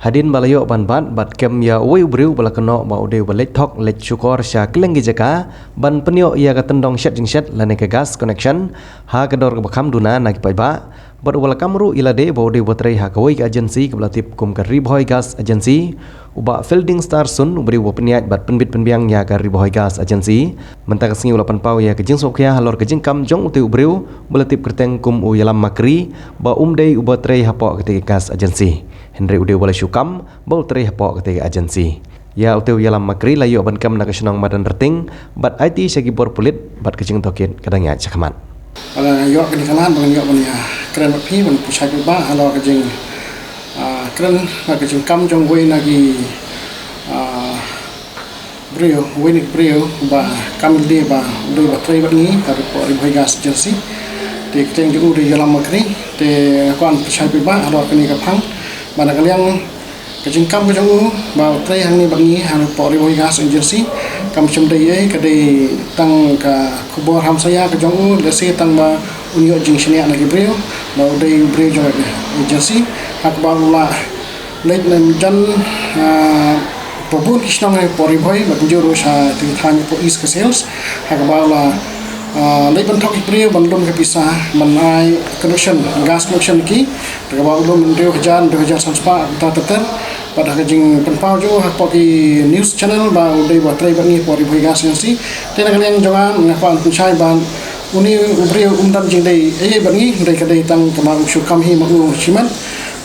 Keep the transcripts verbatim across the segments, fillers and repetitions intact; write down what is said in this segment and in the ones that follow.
Hadien ba la ïoh ban bat bad kem ïa uwei u briew ba la kynnoh ba u dei uba leit thok leit shukor sha kylleng ki jaka ban pynïoh ïa ka tyndong shet jingshet lane ka gas connection ha ka dor kaba kham duna na ki paidbah, bad uba la kam ruh ïa lade ba u dei uba trei ha kawei ka agency kaba la tip kum ka Ri Bhoi Gas Agency, u Bah Fielding Star Sun, u briew uba pynïaid bad pynbit pynbiang ïa ka Ri Bhoi Gas Agency. Mynta ka sngi u la pynpaw ïa ka jingsngewkhia halor ka jingkam jong utei u briew ba la tip kyrteng kum u Ïalam Makri, ba um dei uba trei hapoh katei ka gas agency, hynrei u dei uba la shu kam ba u trei hapoh katei ka agency. Ïa utei u Ïalam Makri la ïoh ban kem na ka shnong Madan Rting bad aiti sha ki bor pulit, bad ka jingtohkit ka dang ïaid shakhmat. Ba la ïoh kane ka lad ba ngan ïoh ban ïa kren bad phi ban pynshai paidbah halor ka jing, ah, kren bad ka jingkam jong uwei na ki, ah, briew, uwei na ki briew ba kam lade ba u dei uba trei bad ngi hapoh Ri Bhoi Gas Agency. Te kyrteng jong u dei Ïalam Makri. Te nga kwah ban pynshai paidbah halor kane ka phang ba na ka liang ka jingkam ka jong u ba u trei hangne bad ngi hapoh Ri Bhoi Gas Agency kam shym dei ei, ka dei tang ka khubor hamsaïa ka jong u, lehse tang ba un ïoh jingshaniah na ki briew ba u dei u briew jong ka agency, ha kaba u la leit na jan, ah, ba bun ki shnong hapoh Ri Bhoi bad kumjuh ruh sha ki thaiñ hapoh East Khasi Hills, ha kaba u la, ah, leit ban thok ki briew ban lum ka pisa ban ai connection, gas connection ki, ha kaba u lum hynriew hajar, hynriew hajar san spah, ta ter ter. Bad ha ka jingpynpaw jong u hapoh ki news channel ba u dei uba trei bad ngi hapoh Ri Bhoi Gas Agency. Te na ka liang jong nga, nga kwah ban pynshai ba une u briew um don jingïadei ei bad ngi, hynrei ka dei tang kaba u shu kam hi ma u shimet.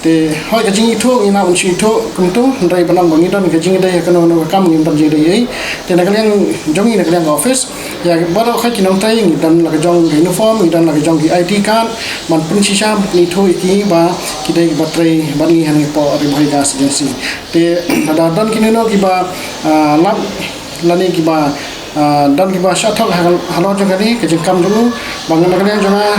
Te hooid ka jingithuh ngi lah ban shu ithuh kumto, hynrei ban ong ba ngi don ka jingïadei ha kano kano ka kam, ngim don jingïadei ei. Te na ka liang jong ngi, na ka liang ka office, ïa baroh khoit ki nongtrei ngi don la ka jong ka uniform, ngi don la ka jong ki I D card ban pynshisha, pynithuh ïa ki ba ki dei kiba trei bad ngi hangne hapoh Ri Bhoi Gas Agency. Te lada don kino kino kiba, ah, lap lane kiba, ah, don kiba shah thok ha, halor jong kane ka jingkam jong u, ba na ka liang jong nga,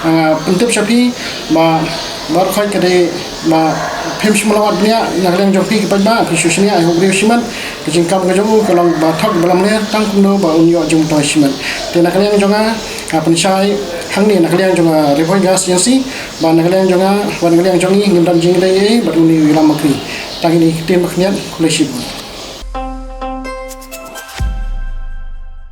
ah, pyntip sha phi ba baroh khoit ka dei ba phim shym la wad bniah, na ka liang jong phi ki paidbah, phi shu shaniah ïa u briew shimet. Ka jingkam ka jong u ka long ba thok ba lamler, tang kumno ba un ïoh jingmyntoi shimet. Te na ka liang jong nga, nga pynshai hangne na ka liang jong, ah, Ri Bhoi Gas Agency, ba na ka liang jong nga, ba na ka liang jong ngi ngim don jingïadei ei bad une u Ïalam Makri. Tang kine ki ktien ba khyndiat, khublei shibun.